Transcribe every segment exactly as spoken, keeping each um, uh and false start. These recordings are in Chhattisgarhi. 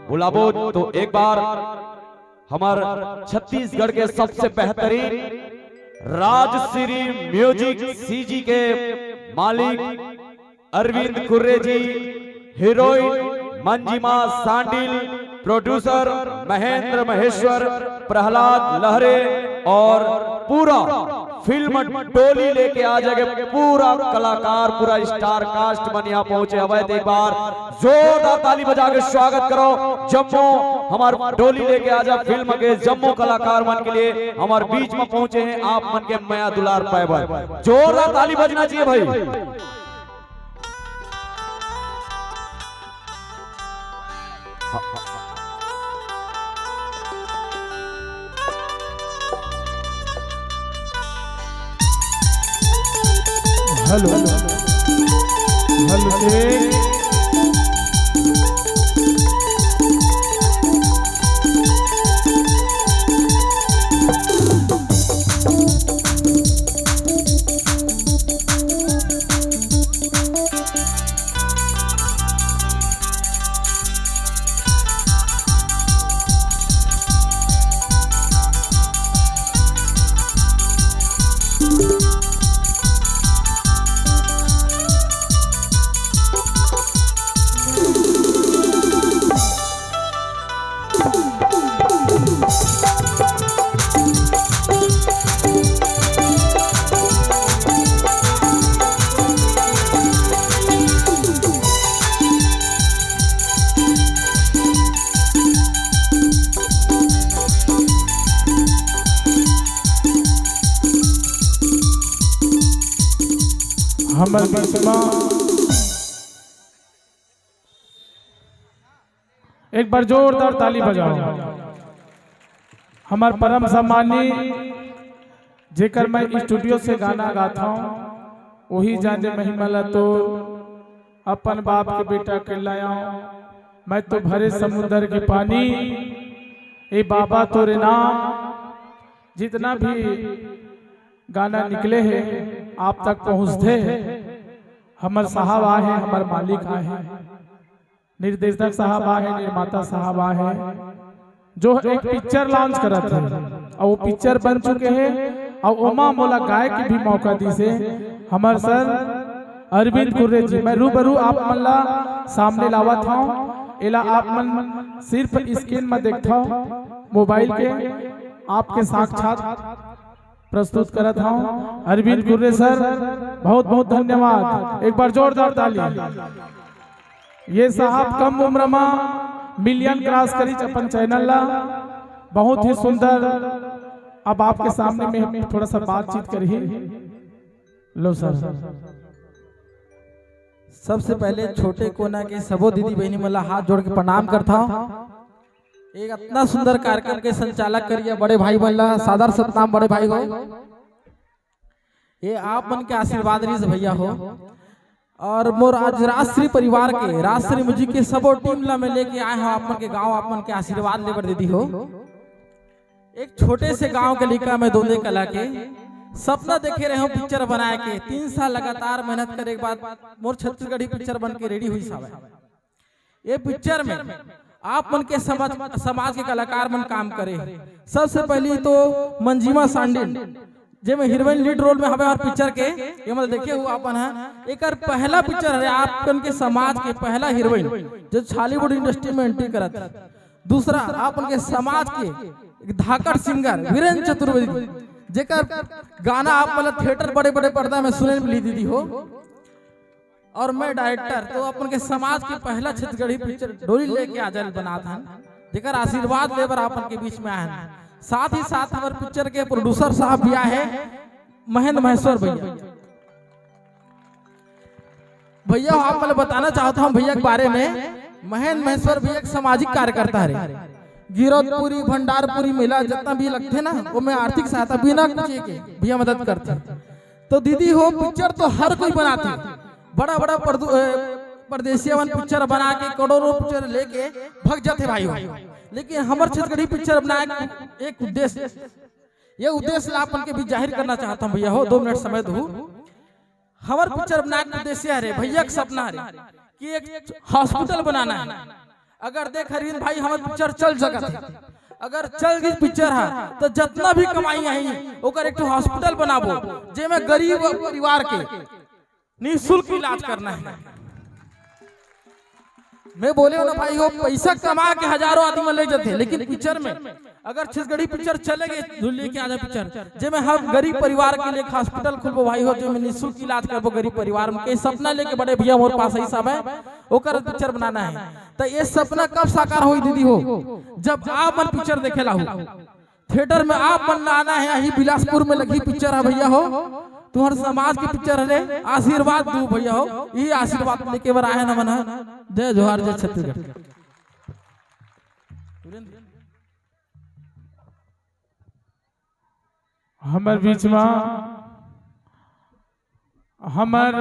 बुलाबो तो एक बार हमर छत्तीसगढ़ के सबसे बेहतरीन राजश्री म्यूजिक सीजी के मालिक अरविंद कुर्रे जी, हीरोइन मंजिमा सांडिल, प्रोड्यूसर महेंद्र महेश्वर, प्रहलाद लहरे और पूरा फिल्म डोली लेके आ जाएंगे। पूरा कलाकार, पूरा स्टार कास्ट मन यहाँ पहुंचे हवय। तो एक बार जोरदार ताली बजा के स्वागत करो जम्मो, हमार डोली लेके आ जा फिल्म के जम्मो कलाकार मन के लिए हमार बीच में पहुंचे हैं आप मन के मया दुलार पाए बर। जोरदार ताली बजना चाहिए भाई। Hello, hello, check. हमर बीच म एक बार जोरदार ताली बजाओ। हमर परम सम्मानी, जेकर मैं स्टूडियो से गाना गात हूँ, वही जाने महिमा ला तो अपन बाप के बेटा के लाया हूँ। मैं तो भरे समुंदर के पानी, ए बाबा तोरे नाम। जितना भी गाना निकले हे, आप तक पहुँचथे। हमर साहब आहे, हमर मालिक आहे, निर्देशक साहब आहे, निर्माता साहब आहे, जो एक पिक्चर लॉन्च करत हे अउ वो पिक्चर बन चुके हे अउ ओमा मोला गाय के भी मौका दिस हे हमर सर अरविंद कुर्रे जी। मैं रूबरू आप मन ला सामने लावत हूँ, एला आप मन सिर्फ स्क्रीन में देखथव मोबाइल के, आपके साक्षात प्रस्तुत करत हूँ अरविंद कुर्रे सर, बहुत बहुत धन्यवाद। एक बार जोरदार ताली। ये साहब कम उम्र मा मिलियन क्रॉस करिस अपन चैनल ला, बहुत ही सुंदर। अब आपके सामने में थोड़ा सा बातचीत करही। लो सर, सबसे पहले छोटे कोना के सबो दीदी बहिनी मन ला हाथ जोड़ के प्रणाम करता हूँ। एक अतना सुंदर कार्यक्रम के संचालक करिया बड़े भाई मन ला सादर सतनाम बड़े भाई हो। ये आप मन के आशीर्वाद रहिस भैया हो। और मोर आज राजश्री परिवार के, राजश्री म्यूजिक के सबो टीम ला मैं लेके आए हूँ आप मन के गांव, आप मन के आशीर्वाद लेबर दीदी हो। एक छोटे से गांव के लइका मैं दोंदे कला के सपना देखे रहे हूँ पिक्चर बनाए के। तीन साल लगातार मेहनत करे के बाद मोर छत्तीसगढ़ी पिक्चर बन के रेडी हुई सावे। ये पिक्चर में आप मन के समाज, समाज के कलाकार मन काम करे हे। सबसे पहली तो मंजिमा सांडिल, जेमे हीरोइन लीड रोल में हवे हर पिक्चर के, ये मतलब देखे हो आप मन ह, एकर पहला पिक्चर हरे आप मन के समाज के पहला हीरोइन जो छॉलीवुड इंडस्ट्री में एंट्री करत हे। दूसरा आप मन के समाज के एक धाकड़ सिंगर वीरेंद्र चतुर्वेदी, जेकर गाना आप मन ल थिएटर बड़े बड़े पर्दा में सुने मिली दीदी हो। और मैं डायरेक्टर तो अपन के समाज के पहला छत्तीसगढ़ी पिक्चर डोली लेके आ जाए बनात हन, जेकर आशीर्वाद लेबर अपन के बीच में आए हन। साथ ही साथ हमर पिक्चर के प्रोड्यूसर साहब भी आए हैं महेंद्र महेश्वर भैया। भैया आप मतलब बताना चाहता हूँ भैया के बारे में। महेंद्र महेश्वर भैया एक सामाजिक कार्यकर्ता हरे। गिरौदपुरी भंडारपुरी मेला जितना भी लगते ना, वो में आर्थिक सहायता बिना कुछ के भैया मदद करते। तो दीदी हो पिक्चर तो हर कोई बनाते, बड़ा बड़ा परदु-, ए, परदेसिया मन पिक्चर बना के करोड़ों पिक्चर लेके भग जाते भाई हो। लेकिन हमर छत्तीसगढ़ी पिक्चर बना एक, एक उद्देश्य, ये उद्देश्य ला अपन के भी जाहिर करना चाहता हूँ भैया हो, दो मिनट समय दो। हमर पिक्चर बना के उद्देश्य हरे भैया के सपना हरे कि एक हॉस्पिटल बनाना है। अगर देख अरविंद भाई, हमर पिक्चर चल सकत हे, अगर चल गिस पिक्चर ह, त जतना भी कमाई आही, ओकर एक ठो हॉस्पिटल बनाबो, जेमे गरीब परिवार के निःशुल्क इलाज करना हे। मैं बोले हो ना भाई हो, पैसा कमा के हजारों आदमी ले जाते, लेकिन पिक्चर में अगर छत्तीसगढ़ी पिक्चर चले गए, धुल्ली के आधा पिक्चर, जेमे हम गरीब परिवार के लिए एक हॉस्पिटल खुलबो भाई हो, जेमे निःशुल्क इलाज करबो गरीब परिवार में, के सपना लेके बड़े भैया मोर पास ही सब है, ओकर पिक्चर बनाना है। तो ये सपना कब साकार होई दीदी हो? जब आप मन पिक्चर देखे लाहू। थिएटर में आप मन ला आना है, यही बिलासपुर में लगी पिक्चर है भैया हो, तुम्हारे समाज की पिक्चर है रे, आशीर्वाद दू भैया हो, यही आशीर्वाद लेके बर आए ना मन है। जय जोहार, जय छत्तीसगढ़। हमर बीच में हमर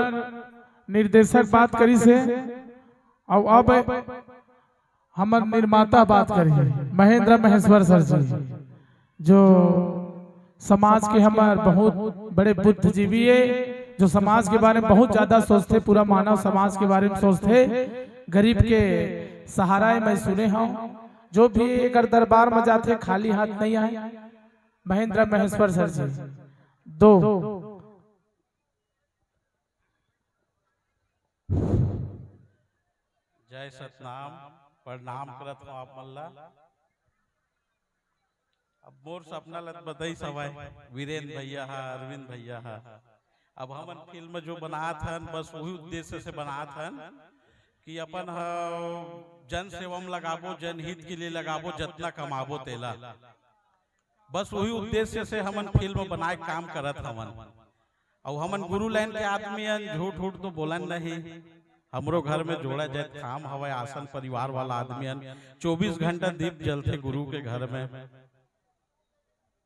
निर्देशक बात करिस हे, अउ अब हमर निर्माता बात करिस हे, महेंद्र महेश्वर सर जी, जो समाज के हमर बहुत बड़े बुद्धिजीवी हे, जो समाज के बारे में बहुत ज्यादा सोचथे, पूरा मानव समाज के बारे में सोचथे, गरीब के सहारा हे। मैं सुने हूँ, जो भी एकर दरबार में जाथे, खाली हाथ नहीं आए। महेंद्र महेश्वर सर जी, दो। जय सतनाम, प्रणाम करत हूँ आप मन ला। अब मोर सपना ल बताइस हवय वीरेन भैया हा, अरविंद भैया हा। अब हमन फिल्म जो बनात हन, बस वही उद्देश्य से बनात हन कि अपन ह जन सेवा म लगाबो, जनहित के लिए लगाबो, जतना कमाबो तेला। बस वही उद्देश्य से हमन फिल्म बनाए के काम करत हवन। अउ हमन गुरु लाइन के आदमी हन, झूठ उठ तो बोलन नहीं। हमरो घर में जोड़ा जाए काम हवय, आसन परिवार वाला आदमी हन। चौबीस घंटा दीप जलथे गुरु के घर में,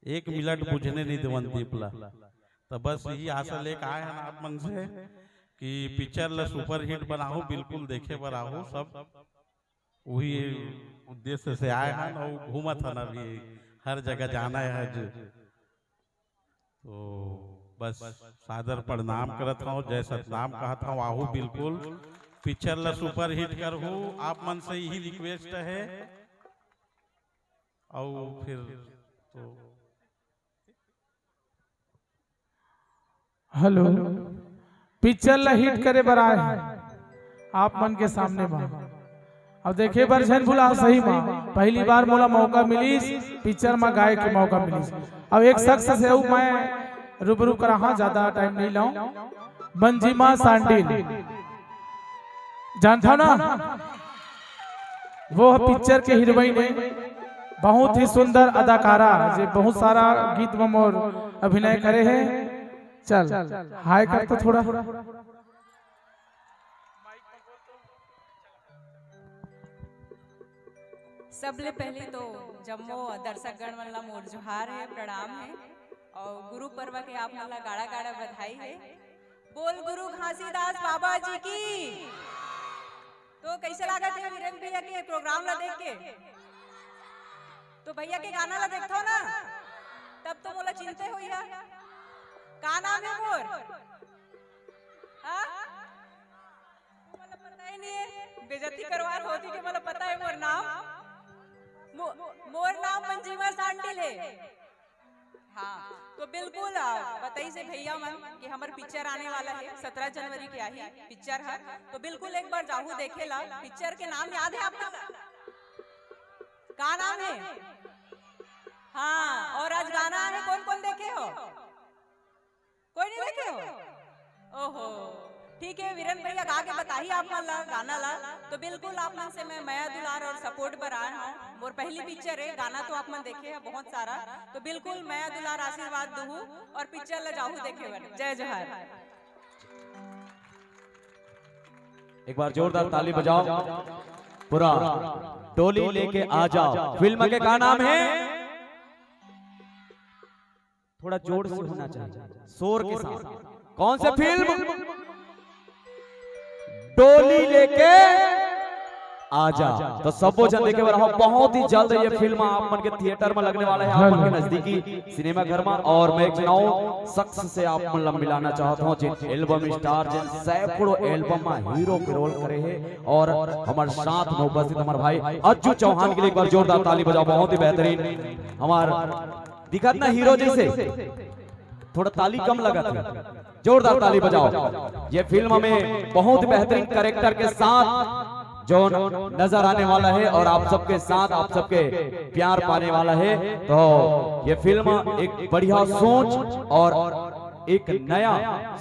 एक मिनट बुझने नहीं देवन दीप ला। तो बस यही आशा लेके आए हन आप मन से कि पिक्चर ला सुपरहिट बनाहू, बिल्कुल देखे बर आहू सब। वही उद्देश्य से आए हन अउ घूमत हन, अभी हर जगह जाना है आज। तो बस सादर प्रणाम करत हूँ, जय सतनाम कहत हूँ। आहू बिल्कुल पिक्चर ला सुपरहिट करहू, आप मन से यही रिक्वेस्ट है। अउ फिर तो हेलो, पिक्चर ला हिट करे बर आए हन आप मन के सामने मा। अब देखे बर झन भुला, सही मा पहली बार मोला मौका मिलिस, पिक्चर मा गाए के मौका मिलिस। अब एक शख्स से अउ मैं रूबरू कराहा, ज्यादा टाइम नहीं लाऊं। मंजिमा सांडिल, जानथव ना, वो ह पिक्चर के हीरोइन हे, बहुत ही सुंदर अदाकारा, जे बहुत सारा गीत में मोर अभिनय करे हे। चल, हाय कर तो थोड़ा। सबले पहले तो जम्मो दर्शकगण मन ला मोर जोहार हे, प्रणाम हे, और गुरु पर्व के आप मन ला गाड़ा गाड़ा बधाई हे। बोल गुरु घासीदास बाबा जी की। तो कैसे लागत हे वीरेन भैया के प्रोग्राम ला देख के? तो भैया के गाना ला देखथव ना, तब तो मोला चिंते होइहा। का नाम हे मोर? हाँ? मोला पता ही नहीं हे, बेइज्जती करवात होती कि मोला पता हे मोर नाम। मो-, मोर नाम मंजीमा सांडिल हे। हाँ, तो बिल्कुल, अ, बताइस हे भैया मन कि हमर पिक्चर आने वाला हे, सत्रह जनवरी के आही पिक्चर ह, तो बिल्कुल एक बार जाहू देखे ला। पिक्चर के नाम याद हे आपको? का नाम हे? हाँ, और आज गाना हे, कौन कौन देखे हो? कोई नहीं देखे हो? ओहो, ठीक हे, वीरेन भैया गा के बताही आप मन ला गाना ला। तो बिल्कुल आप मन से मैं मया दुलार और सपोर्ट बर आए हूँ। मोर पहली पिक्चर हे, गाना तो आप मन देखे हे बहुत सारा, तो बिल्कुल मया दुलार आशीर्वाद दुहू और पिक्चर ला जाहू देखे बर। जय जोहार। एक बार जोरदार ताली बजाओ पूरा। डोली लेके आ जाओ फिल्म के का नाम हे? थोड़ा जोर से होना चाहिए, शोर के साथ। कौन से फिल्म? डोली लेके आजा। तो सबो झन देखे बर आओ, बहुत ही जल्द ये फिल्म आप मन के थिएटर में लगने वाला है, आप मन के नजदीकी सिनेमा घर में। और मैं एक नौ शख्स से आप मन ला मिलाना चाहत हूँ, जिन एल्बम स्टार, जिन सैकड़ों एल्बम में हीरो के रोल करे है, और हमारे साथ में उपस्थित हमारे भाई अज्जू चौहान के लिए एक बार जोरदार ताली बजाओ। बहुत ही बेहतरीन। हमार दिखत ना हीरो जैसे, थोड़ा ताली कम लगत है, जोरदार ताली बजाओ। ये फिल्म में बहुत बेहतरीन कैरेक्टर के साथ जो नजर आने वाला है और आप सबके साथ, आप सबके प्यार पाने वाला है, तो ये फिल्म एक बढ़िया सोच और एक नया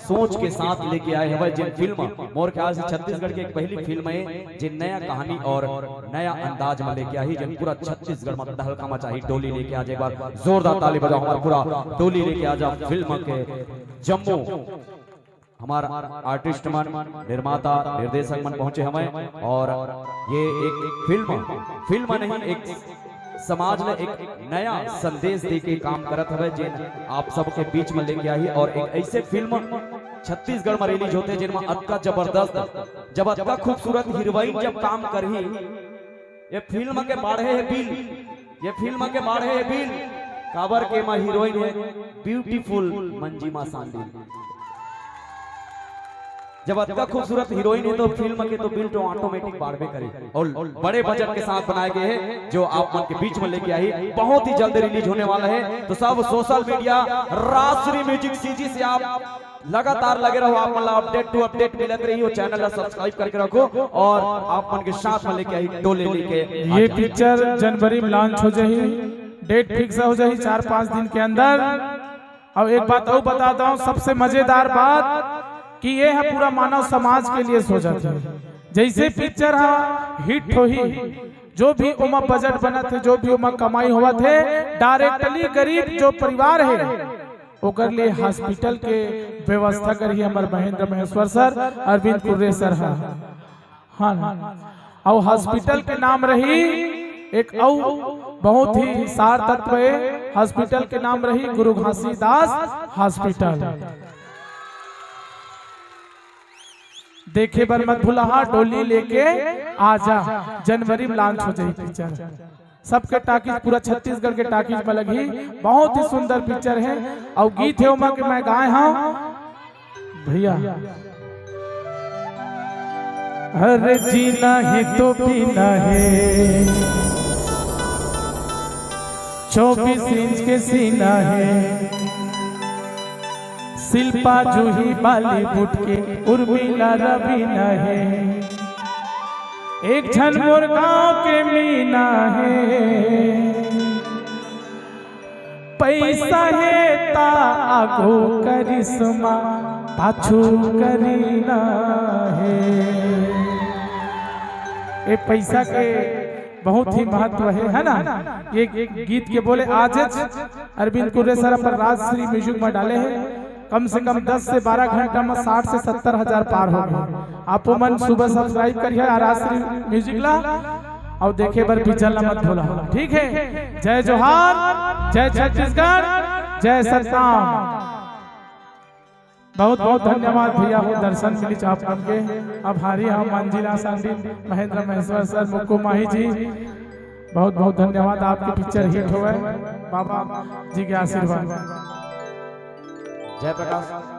सोच के साथ लेके आए हवय। जिन फिल्म मोर ख्याल से छत्तीसगढ़ के एक पहली फिल्म है, जिन नया कहानी और नया अंदाज में लेके आही, जिन पूरा छत्तीसगढ़ में तहलका मचाही। डोली लेके आज एक बार जोरदार ताली बजाओ, हमारा पूरा डोली लेके आजा फिल्म के जम्मो हमार आर्टिस्ट मन, निर्माता, निर्देशक मन पहुंचे हवय और ये एक फिल्म, फिल्म नहीं, एक समाज ला एक नया संदेश दे के काम करत हवय, जेन आप सबके बीच में लेके आही। और एक ऐसे फिल्म छत्तीसगढ़ में रिलीज होते, जेन में अतका जबरदस्त, जब अतका खूबसूरत हीरोइन जब काम करही, ये फिल्म के बाढ़े है बिल, ये फिल्म के बाढ़े है बिल, काबर के एमा हीरोइन है ब्यूटीफुल मंजिमा सांडिल। जब अतका खूबसूरत हीरोइन है तो फिल्म के तो बिल तो ऑटोमेटिक बाढ़बे करे। और बड़े बजट के साथ बनाए गए हैं जो आप मन के बीच में लेके आही, बहुत ही जल्द रिलीज होने वाला है। तो सब social media Rajshri music CG से आप लगातार लगे रहो, आप मन ला अपडेट टू अपडेट मिलत रही, वो चैनल ला सब्सक्राइब करके रखो और आप मन के साथ में लेके आही डोली लेके ये आजा। पिक्चर जनवरी में लॉन्च हो जाही, डेट फिक्स हो जाही चार पांच दिन के अंदर। और एक बात और बता दूं, सबसे मजेदार बात कि ये है पूरा मानव समाज के लिए सोचत है। जैसे पिक्चर हा हिट होही, जो भी ओमा बजट बनत है, जो भी ओमा कमाई होवत है, डायरेक्टली गरीब जो परिवार है ओकर लिए हॉस्पिटल के व्यवस्था करही हमर महेंद्र महेश्वर सर, अरविंद कुर्रे सर हा। हाँ, हाँ। और हॉस्पिटल के नाम रही एक अउ बहुत ही सार तत्व है, हॉस्पिटल के नाम रही गुरु घासीदास हॉस्पिटल। देखे बर मत भुलाहा, डोली लेके आजा, जनवरी में लॉन्च हो जाही पिक्चर। सबके टाकीज, पूरा छत्तीसगढ़ के टाकीज में लगही। बहुत ही सुंदर पिक्चर है। और गीत है ओमा के मैं गाए हूँ भैया। अरे जीना ही तो पीना है, चौबीस इंच के सीना है, शिल्पा जूही बॉलीवुड के उर्मिला रवीना है, एक झन मोर गांव के मीना है। पैसा हे ता आगू करिश्मा, पाछू करीना हे। ए पैसा के बहुत ही महत्व है, है ना? ये गीत के बोले आजच अरविंद कुर्रे सर अपन राजश्री म्यूजिक में डाले हैं। कम से कम दस से बारह घंटा में साठ से सत्तर हजार पार हो गए। आपो मन सुबह सब्सक्राइब करिए राजश्री म्यूजिक ला। और देखे बर पिक्चर ला मत भूला, ठीक है? जय जोहार, जय छत्तीसगढ़, जय सतनाम। बहुत बहुत धन्यवाद भैया हो, दर्शन मिलिस आप मन के। आभारी हम मंजिला सांडिल, महेंद्र महेश्वर सर, मुक्कू माही जी, बहुत बहुत धन्यवाद। आपके पिक्चर हिट होवे, बाबा जी के आशीर्वाद। जय प्रकाश।